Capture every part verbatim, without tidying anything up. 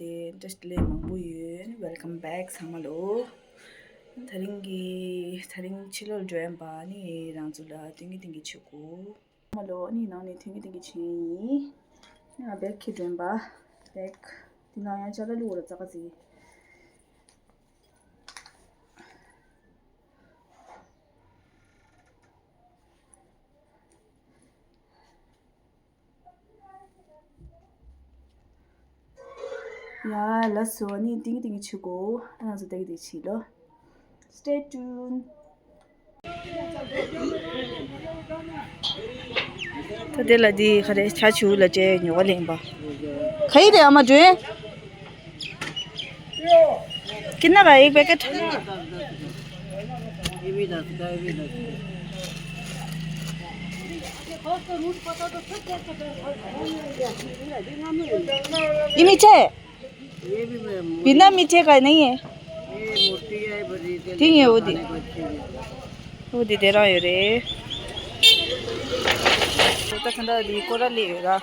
བཀྲ་ཤིས་བདེ་ལེགས་མང་པོ་ཡོད། Welcome back ཚང་མ་ལོ། དེ་རིང་གི་དེ་རིང་ཕྱི་ལོགས་འགྲོ་ཡིན་པ་ནི་རང་ཚོ་ལ་སྟོན་གི་སྟོན་གི་བྱེད་དགོས། ཚང་མ་ལོ་ནི་ནང་ནས་སྟོན་གི་སྟོན་གི་བྱེད་ཡིན། ང་བེག་ཁྱེར་འགྲོ་ཡིན་པ། བེག་འདི་ནང་ཡང་ཅ་ལག་བླུགས་ཡོད་ར་ཙག་ཙིག་ཡ་ལགས་སོ། ནི་ཏིང་ཏིང་ཆུ་གོ། ཨ་ང་ཚོ་ཏེག་ཏེག་ཆི་ལོ། Stay tuned. ད་དེ་ལ་དེ་ག་རེ་ཆ་ཆུ་ལ་ཅེ་ཉོ་བ་ལེན་པ། ག་ཡི་རེད་ཨ་མ་དྲོན། कितना का एक पैकेट? ये भी दस का, ये भी दस का। ये मीठा है? ये भी मैं, बिना मीठे का नहीं है? ये मोटी है, बड़ी के ठीक है, वो दी। खाने को अच्छी है। वो दी दे रहा है रे। वो तो ठंडा दी, कोरा ले रहा।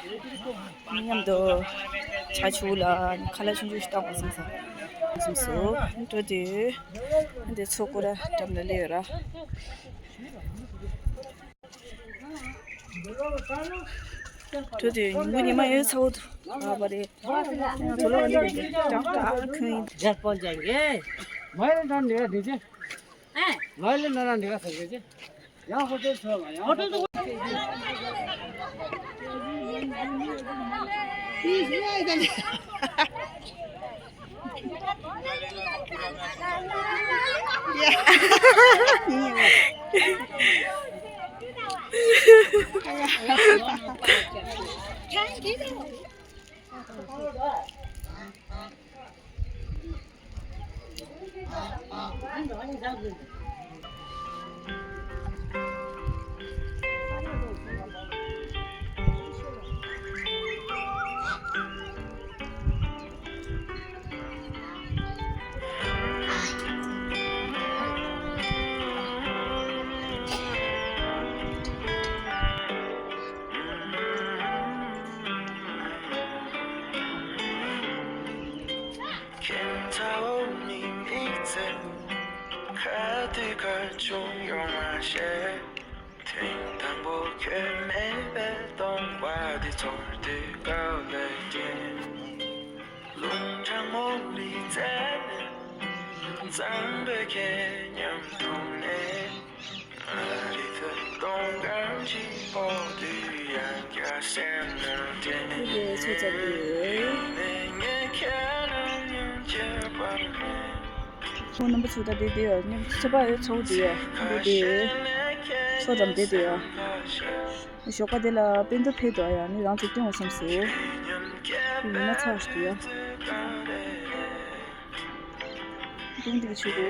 མཉམ་དུ་ཆ་ཆུ་ལ་ཁ་ལག་ཆུང་ཆུང་ཞིག་བཏང་བ་སོང་ཙང་སོང་སོ། འགྲོ་དུས་འདི་ཚོ་ཀོ་ར་འགྲམ་ལ་སླེབས་ཡོད་ར། འགྲོ་དུས་ཉིན་གུང་ཉི་མ་ཡོད་ཚ་བོ་འདུག་ཨ་བ་རེད། ང་ཚོ་ལོ་ག་ལེ་རེད་ཀྱང་ཀྲག་ཁོན་ཡིན། ཇར་པོན་ཅན་གྱི། མ་ཡེ་ལེ་ན་ནི་ག་དེ་ཅི། ཨེ། མ་ཡེ་ལེ་ན་ན་ནི་ག་ཟེར་གྱི་ཅི། ཡང་ཧོ་ཏེལ་ཚོ་ལ་ཡང་ཧོ་ཏེལ་ཚོ། ཁྱེད་ཚ་བོ་མིག་མིག་ཚེ་ཁ་དུས་ཁ་ཆུང་ཡོང་མ་ཤེས། ཐེངས་དང་པོ་ཁྱོད་མེད་པའི་སྟོང་པ་འདི་ཚོར་དུས་དཀའ་ལས་ཀྱིས། རླུང་གྲང་མོ་ལི་ཙེ་ནས་གཙང་པོའི་ཁྱེད་མཉམ་དུ་གནས། ང་རེ་ཐོས་སྟོང་གང་ཅི་ཕོག་དུས་ཡང་བསྐྱར་སེམས་ནང་དྲན། ཁྱེད་ཀྱིས་ཚོད་ཚད་དུས། ངས་ཁྱེད་རང་མཉམ་ཁྱེར་བར་མེད། ཁོང་རྣམ་པ་ཚོ་ད་བསྡད་བསྡད་ཡོད། མཉམ་དུ་ཚོད་དཔག་ཡོད་ཚོགས་བསྡད་ཡོད། བསྡད་བསྡད་ཚོགས་འགྲམ་བསྡད་བསྡད་ཡོད། ཞོགས་པ་དེ་ལ་སྤུན་ཟླ་ཕེབས་འདུག་ཡ་ནི་རང་ཚོ་སྟོན་བ་བསམ་སོང་། ཡིན་ན་ཚར་ཞིག་འདུག་ཡ། ཏིང་ཏིང་ཆུ་གོ།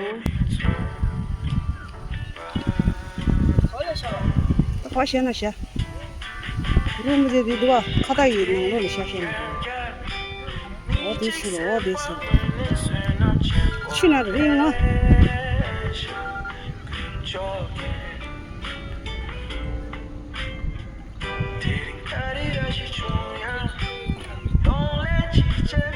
ད་ཁ་བཤད་ན་བཤད། རུང་མི་དེ་དེ་འདུག་བ་ཁ་བཏགས་ཡི་ནང་ལོགས་ལ་བཤད་བཤད་ན། འོ་དེ་ཟེར་འོ་དེ་ཟེར། ཆུ་ན་རིང་ང་། དེ་རིང་ག་རེ་ར་ཞིག་བྱུང་ཡང་། གདོང་ལེན་ཅི་བྱེད་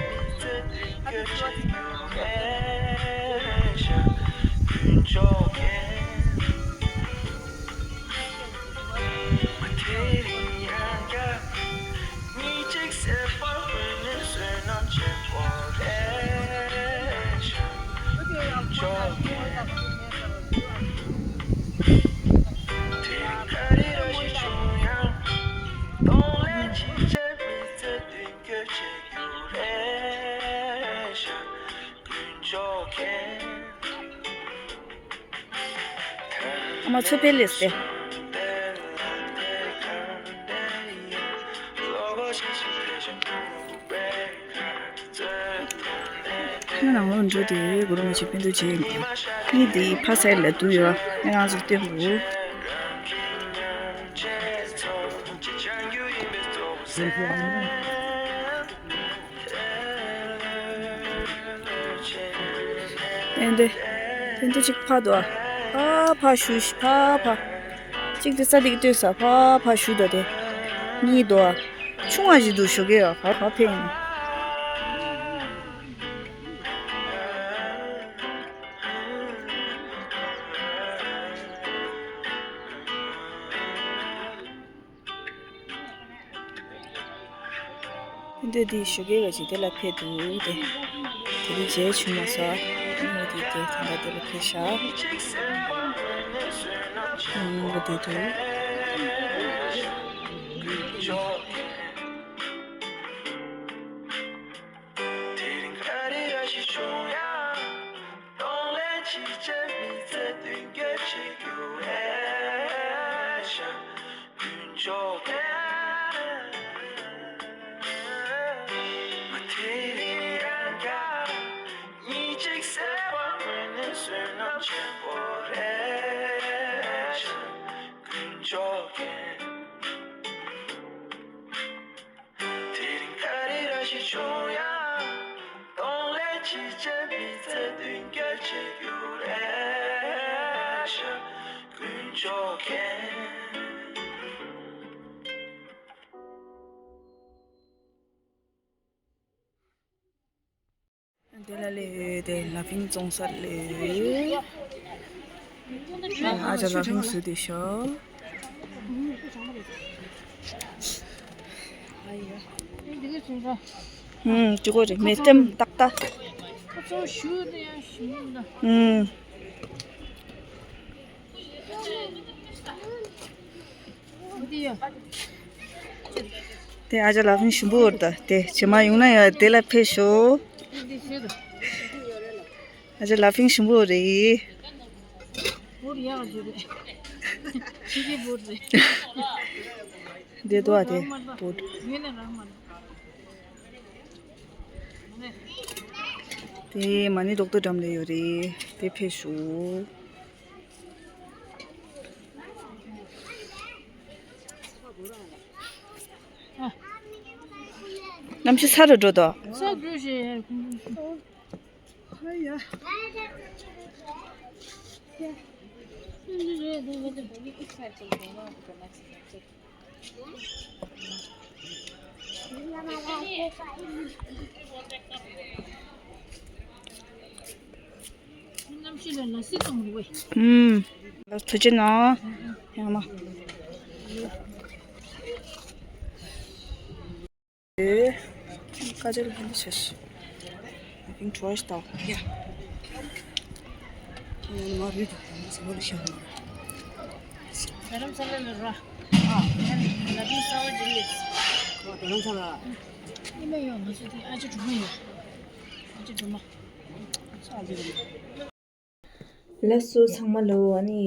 མི་ཚེ་འདི་སྐྱོ་ཆེ་ཡོད་རེད་ཤག་ཨ་མ་ཚུར་ཕེབས་ལེ་སྟེ། ང་ནང་ལོགས་འགྲོ་དུས་གུ་རུ་མ་ཆུ་སྤུན་ཟླ་བྱེད་ཡིན། གཉིས་འདི་ཕ་སའི་ལ་དུ་ཡོད། ང་རང་ཚོ་སྟོན་དགོས། ཨེ་འདི། ཨེ་འདི་གཅིག་ཕར་འདུག་ཕར་ཕར་བཞུགས་ཤིག་ཕར་ཕར། གཅིག་དེ་ས་འདི་གི་ལྟོས་ས་ཕར་ཕར་བཞུགས་འདུག་དེ། གཉིས་འདུག་ཆུང་བ་ཞིག་འདུག་ཞོགས་ཀས་ཡ་ཕར་ཕར་ཕེབས་ཡིན། འདི་འདི་ཞོགས་ཀས་ཅིག་དེ་ལ་ཕེབས་འདུག་དེ། དེ་རིང་རྗེས་བྱུང་མ་སོང་། འོ་དེ་དེ་ད་ལྟ་དེ་ལ་ཕེབས་ཤག་འོ་དེ་འདུག་དེ་རིང་ག་རེ་ར་ཞིག་བྱུང་ཡ། གདོང་ལེན་ཅི་བྱེད་མི་ཚེ་མདུན་སྐྱོད་བྱེད་རྒྱུ་རེད་ཤག་དཀོན་མཆོག་གིས། ང་དེ་རིང་རང་རྐྱ་ཉིན་གཅིག་གསལ་བ་མེད་ནས་བསོད་ནམས་ཆེན་པོ་རེད་ཤག་དཀོན་མཆོག་གིས། དེ་རིང་ག་རེ་ར་ཞིག་བྱུང་ཡ། གདོང་ལེན་ཅི་བྱེད་མི་ཚེ་མདུན་སྐྱོད་བྱེད་རྒྱུ་རེད་ཤག་དཀོན་མཆོག་གིས། དེ་ལ་ལས་དེ་ལ་ཕིང་བཙོང་ས་ལས། ཨ་ཅག་ལ་ཕིང་བཟོས་དེ་ཤོག་ཨུམ། ཅི་གོ་རེད། མེ་ཏམ་ཏག་ཏག་ཨུམ། དེ་ཨ་ཅག་ལ་ཕིང་ཞིམ་པོ་འོར་ད། དེ་ཇེ་མ་ཡོང་ན་ཡ་དེ་ལ་ཕེབས་ཤོག་ཨ་ཅག་ལ་ཕིང་ཞིམ་པོ་རེད། དེ་དོ་ཨ་དེ་བུ། དེ་མ་ཎི་རྡོག་ཏོ་འགྲམ་ལ་ཡོད་རེད། དེ་ཕེབས་ཤོག་གནམ་གཤིས་ཚ་རུ་འགྲོ་དོ། ཚ་འགྲོ་ཞེས། གནམ་གཤིས་ལ་ལ་སི་གཏོང་རུ་བས། ཨུམ། ལ་ཐུགས་རྗེ་གནང་། ཡང་མ། ཨེ། ཀ་ཅར་ག་འདི་ཆ་ཤི། I think twice though. Yeah. ང་རེད་དུ་ང་ཚོ་བོད་ཤང་། དྷ་རམ་ས་ལ་ལ་ར། ཨ། ལ་དུ་ས་བ་ཇི་ལིས། ཨ། དྷ་རམ་ས་ལ། ཨི་མེ་ཡོང་ང་ཚོ་དེ་ཨ་ཅེ་གྲོ་མ་ཡོད། ཨ་ཅེ་གྲོ་མ། ཨ་ཅེ་གྲོ་མ། ལགས་སོ་ཚང་མ་ལོ། ཨ་ནི་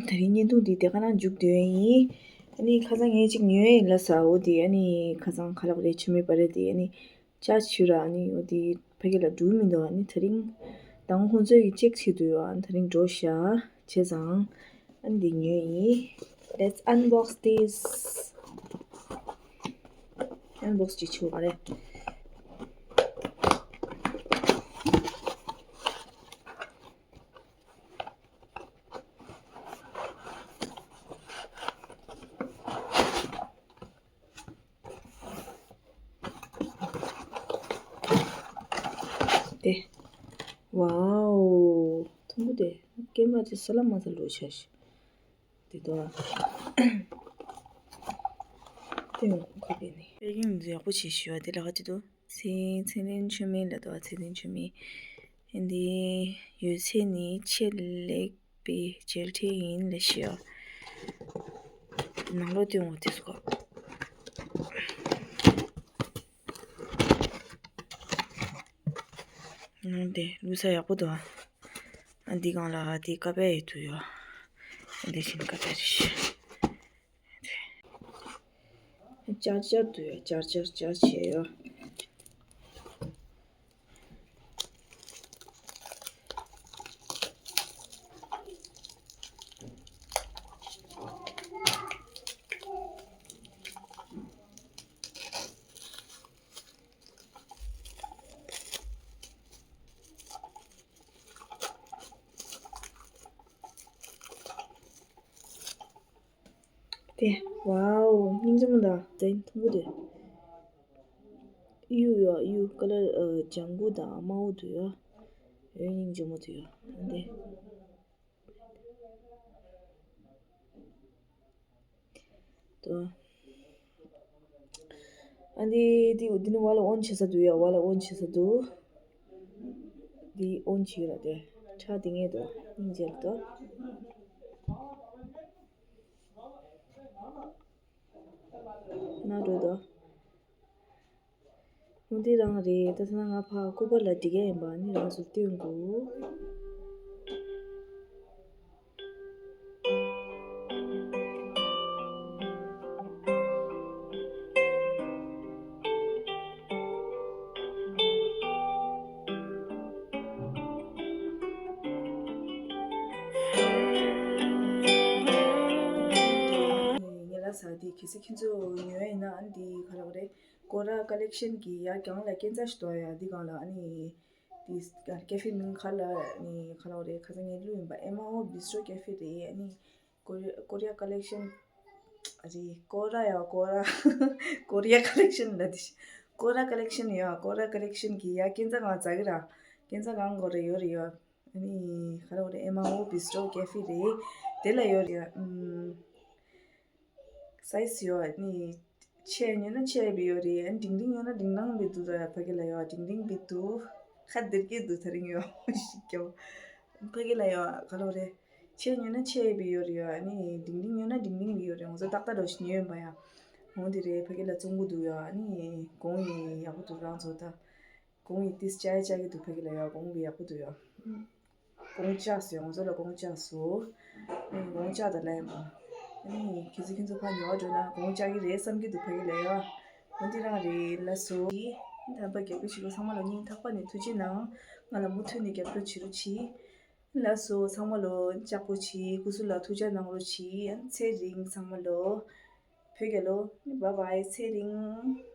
དེ་རིང་བརྙན་ཐུང་འདི་དེ་ག་ན་མཇུག་བསྡུ་ཡ་ཡིན། ཨ་ནི་ཁ་སང་ངས་ཅིག་ཉོས་ཡིན་ལ་ས་འོ་དེ། ཨ་ནི་ཁ་སང་ཁ་ལག་རེད་ཆུ་མེད་པ་རེད་དེ། ཨ་ནི་ཅར་ཆུ་ར། ཨ་ནི་འོ་དེ་ཕ་གི་ལ་འགྲུལ་མི་འདུག་ཨ་ནི་དེ་རིང་དང་ཁོང་ཚོས་ཀྱི་ཅེག་བྱེད་དུས་ཨ་ནི་དེ་རིང་འགྲོ་ཤག་བྱས་ཙང་། ཨ་ནི་འདི་ཉོས་ཡིན། Let's unbox this. Unbox ཅིག་བྱེད་དགོས་པ་རེད། དེ། ཝའོ། མཐོན་པོ་དེ། སྐེད་མ་དེ་ས་ལ་མ་ས་ལོ་ཆ་ཤི། དེ་དོ། དེ་ཁོ་དེ་ནི། པེ་ཀིང་ཡག་པོ་བྱེད་ཤི་བ་དེ་ལ་ཁ་ཅི་དོ། ཚེ་ཚེ་རིང་མཆོད་མེ་ལ་དོ། ཚེ་རིང་མཆོད་མེ། འདི་ཡོད་ཚད་ནི་ཆེས་ལེགས་པའི་མཇལ་འཕྲད་ཡིན་ལ་ཤི་ཡ། ནང་ལོགས་སྟོན་འོ་དེ་སུ་ག། ནང་དེ་ལུས་ས་ཡག་པོ་འདུག་ཨ། འདི་སྒང་ལ་དེ་ཀ་པའི་ཡོད་དུ་ཡོད། འདི་བཞིན་ཀ་པའི་རེད་ཤི། ཅར་ཅར་དུ་ཡོད། ཅར་ཅར་ཅར་བྱས་ཡོད། དེ། ཝའོ། སྙིང་རྗེ་མོ་འདུག་དེ་མཐོན་པོ་དེ། གཡུ་ཡོད། གཡུ་ཀ་ལར་ཨ་ལྗང་གུ་དང་དམར་པོ་འདུག་ཡ། ཡོད་སྙིང་རྗེ་མོ་འདུག་ཡ། དེ། དོ། ཨ་འདི་འདི་འདི་ནི་ཝ་ལ་ཨོན་བྱེད་ས་འདུག་ཡ། ཝ་ལ་ཨོན་བྱེད་ས་འདུག་འདི་ཨོན་བྱེད་ར་དེ་ཁྲ་དེ་ངེས་འདུག་སྙིང་རྗེ་ལ་འདུག་ན་འགྲོ་འདུག་འོ་འདི་རང་རེད། ད་ཐ་ན་ང་ཕ་སྐུ་པར་ལ་འགྲིག་གི་ཡིན་པ་ནི་རང་ཚོ་སྟོན་དགོས། ཉེ་ལ་ས་འདི་གལ་སྲིད་ཁྱེད་ཚོ་ཉོ་ཡ་ཡིན་ན་ཨ་ནི་འདི་ག་རེ་རེད། ཀོ་ར་ཀ་ལེག་ཤན་གི་ཡ་གྱང་ལ་སྐྱེན་ཚ་ཞིག་འདུག་ཡ། འདི་གང་ལ་ཨ་ནི་འདི་ཀེ་ཧྥེ་མིང་ག་ལ་ནི་ག་ལ་རེད། ཁ་སང་ངས་བླུགས་ཡིན་པ། ཨེ་མ་ཧོ་བི་སི་ཊོ་ཀེ་ཧྥེ་རེད། ཨ་ནི་ཀོ་རི་ཀོ་རི་ཡ་ཀ་ལེག་ཤན་རེད། ཀོ་ར་ཡ་ཀོ་ར་ཀོ་རི་ཡ་ཀ་ལེག་ཤན་ལ་འདི་ཀོ་ར་ཀ་ལེག་ཤན་ཡ། ཀོ་ར་ཀ་ལེག་ཤན་གི་ཡ་སྐྱེན་ཚ་གང་ཛ་གི་ར། སྐྱེན་ཚ་གང་གོ་རེ་ཡོད་རེད་ཡ། ཨ་ནི་ག་ལ་རེད། ཨེ་མ་ཧོ་བི་སི་ཊོ་ཀེ་ཧྥེ་རེད། དེ་ལ་ཡོད་རེད་ཡ། ཨུམ། སའི་ཛི་ཡོད། ཨ་ནི་ཆེ་ཉོས་ན་ཆེ་བི་ཡོད་རེད། ཨ་ནི་འབྲིང་འབྲིང་ཉོས་ན་འབྲིང་འབྲིང་བི་འདུག་ད་ཕ་གི་ལ་ཡོད། འབྲིང་འབྲིང་བི་འདུག་ཁ་བདེར་སྐྱེས་འདུག་ད་རིང་ཡོད་ཞིག་ཀྱོ། ཕ་གི་ལ་ཡོད་ག་ལ་རེད། ཆེ་ཉོས་ན་ཆེ་བི་ཡོད་རེད་ཡ། ཨ་ནི་འབྲིང་འབྲིང་ཉོས་ན་འབྲིང་འབྲིང་བི་ཡོད་རེད། ང་ཚོ་ཏག་ཏག་འདྲ་ཞིག་ཉོས་ཡིན་པ་ཡ། འོ་དེ་རེད། ཕ་གི་ལ་བཙོང་གི་འདུག་ཡ། ཨ་ནི་གོང་ཡིན་ཡག་པོ་འདུག་རང་ཚོ་ད། གོང་ཡི་ཏིས་ཅའི་ཅ་གི་འདུག་ཕ་གི་ལ་ཡ། གོང་གི་ཡག་པོ་འདུག་ཡ། གོང་ཅག་སོ་ཡ། ང་ཚོ་ལ་གོང་ཅག་སོ། ཨེ་གོང་ཅག་ད་ལ་ཡིན་པ། ཨ་ནི་ཁྱེད་ཚོ་ཁྱེད་ཚོ་ཕ་ཉོ་བ་འགྲོ་ན་གོང་ཅག་གི་རེད་བསམ་གི་འདུག་ཕ་གི་ལ་ཡ། འོ་འདི་རང་རེད་ལ་སོ། དམ་པ་རྒྱལ་པོ་ཞིག་ལ་ཚང་མ་ལ་སྙིང་ཐག་པ་ནས་ཐུགས་རྗེ་གནང་། ང་ལ་མུ་མཐུད་ནས་རྒྱབ་སྐྱོར་བྱེད་རོགས་གྱིས། ལ་སོ་ཚང་མ་ལོ་ཅག་པོ་གྱིས། སྐུ་གཟུགས་ལ་ཐུགས་ཅག་གནང་རོགས་གྱིས། ཚེ་རིང་ཚང་མ་ལོ། བོད་རྒྱལ་ལོ། བཱའི་བཱའི། ཚེ་རིང་།